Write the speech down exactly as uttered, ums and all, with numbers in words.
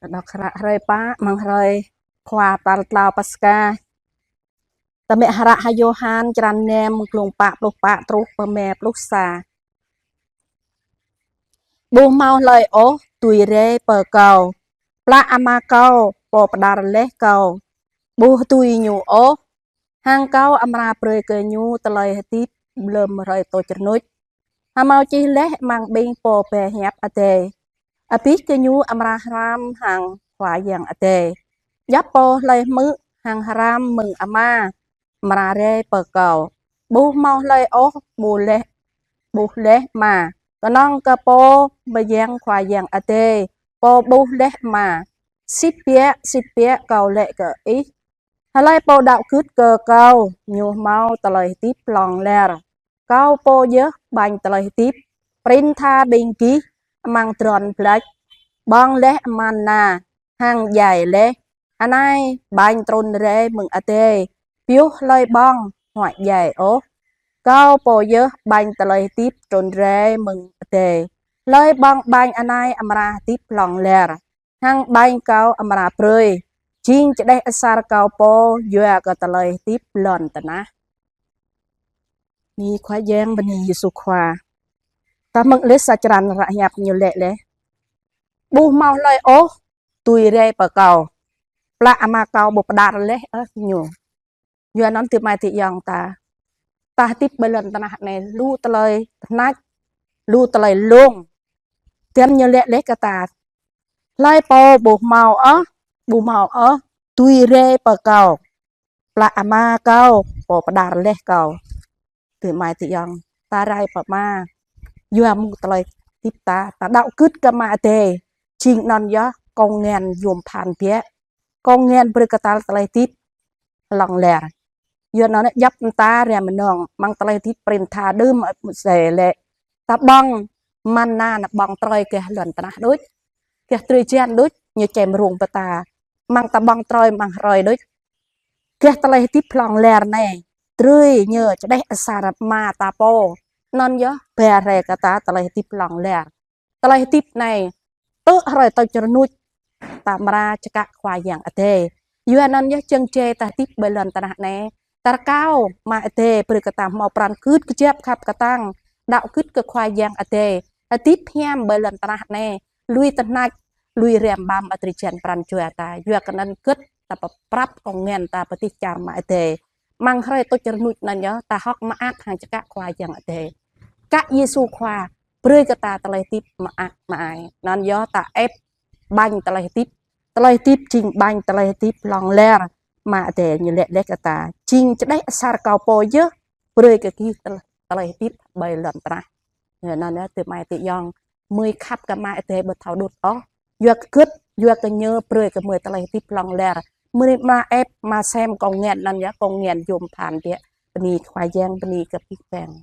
Kơnơ̆ng hră hrơi pă, mơ̆ng hrơi khua tal tlâo Paskha. Tơmĕ hră hăng Yôhan črăn năm, glông pă pluh pă truh pơmĕ pluh sa. Ƀu hmâo hlơi ôh dưi rai pơ Kâo, plă Ama Kâo, Pô pơđar laih Kâo. Ƀu dưi Ñu ôh, hăng Kâo amra brơi kơ ñu tơlơi hơdip lơ̆m hrơi tuč rơnuč. Hmâo čih laih amăng ƀing pô pơhiăp Adai: Abih gơñu amra hrăm hăng Khua Yang Adai. Djŏp pô hlơi hmư̆ hăng hrăm mơ̆ng Ama, amra rai pơ Kâo. Ƀu hmâo hlơi ôh ƀuh laih, ƀuh laih Ama, kơnơ̆ng kơ Pô mơyang Khua Yang Adai, Pô ƀuh laih Ama. Sĭt biă, sĭt biă Kâo laĭ kơ ih, hlơi pô đaŏ gưt kơ Kâo, ñu hmâo tơlơi hơdip hlŏng lar. Kâo pô yơh ƀañ tơlơi hơdip. Prin tha ƀing gih amăng tơdron blač ƀơ̆ng laih manna hăng djai laih. Anai ƀañ trŭn rai mơ̆ng adai, pioh hlơi ƀơ̆ng huăi djai ôh. Kâo pô yơh ƀañ tơlơi hơdip trŭn rai mơ̆ng adai. Hlơi ƀơ̆ng ƀañ anai amra hơdip hlŏng lar, hăng ƀañ Kâo amra brơi jing čơđeh asar Kâo pô yua kơ tơlơi hơdip lŏn tơnah. Bơni Khua Yang, bơni Yêsu Khua. Ta mơ̆ng lĕ sa črăn hră hiăp ñu laĭ laih: Ƀu hmâo hlơi ôh dưi rai pơ Kâo, plă Ama Kâo Pô pơđar laih ôh Ñu. Yua anŭn adơi amai adơi ayŏng ta, ta hơdip ƀơi lŏn tơnah anai lu tơlơi tơhnač, lu tơlơi lông. Tơm ñu laĭ laih kơ ta: Hlơi pô ƀu hmâo ôh, ƀu hmâo ôh dưi rai pơ Kâo, plă Ama Kâo Pô pơđar laih Kâo. Adơi amai adơi ayŏng, ta rai pơ Ama yua mơ̆ng tơlơi hơdip ta, ta đaŏ gưt kơ Ama Adai. Jing anŭn yơh kông ngăn yôm pơphan biă, kông ngăn brơi kơ ta tơlơi hơdip hlŏng lar. Yua anŭn djŏp mơta răm mơnơ̆ng amăng tơlơi hơdip prin tha đưm Môsê laĭ: Ta ƀơ̆ng manna, anai ƀơ̆ng trơi gah lŏn tơnah đôč, gah drơi jan đôč, ñu čem rông pơta. Amăng ta ƀơ̆ng trơi amăng hrơi đôč, gah tơlơi hơdip hlŏng lar anai, drơi ñu čơđeh asar Ama ta pô. Anŭn yơh ba rai kơ ta tơlơi hơdip hlŏng lar. Tơlơi hơdip anai, tơ hrơi tuč rơnuč ta amra čơkă Khua Yang Adai. Yua anŭn yơh jơ̆ng jai ta hơdip ƀơi lŏn tơnah anai, ta rơkâo Ama Adai brơi kơ ta hmâo pran gưt kơjăp khăp kơtang, đaŏ gưt kơ Khua Yang Adai, hơdip hiam ƀơi lŏn tơnah anai, lui tơhnač, lui răm ƀăm adrơi jan pran jua ta. Yua kơ anŭn gưt ta pơprăp kông ngăn ta pơtih čar Ama Adai. Amăng hrơi tuč rơnuč anŭn yơh ta hơ̆k mơak hăng čơkă Khua Yang Adai, čơkă Yêsu Khua brơi kơ ta tơlơi hơdip mơak mơai. Anŭn yơh ta ĕp ƀañ tơlơi hơdip. Tơlơi hơdip jing ƀañ tơlơi hơdip hlŏng lar. Ama Adai ñu laĭ laih kơ ta: Jing čơđeh asar Kâo pô yơh brơi kơ gih tơl-, tơlơi hơdip ƀơi lŏn tơnah. Yua anŭn yơh adơi amai adơi ayŏng, gơmơi khăp kơ Ama Adai ƀu thâo đŭt ôh. Yua kơ gưt, yua kơ ñu brơi kơ gơmơi tơlơi hơdip hlŏng lar. Gơmơi amra ĕp, amra sem kông ngăn anŭn yơh kông ngăn yôm pơphan biă. Bơni Khua Yang, bơni kơ abih bang.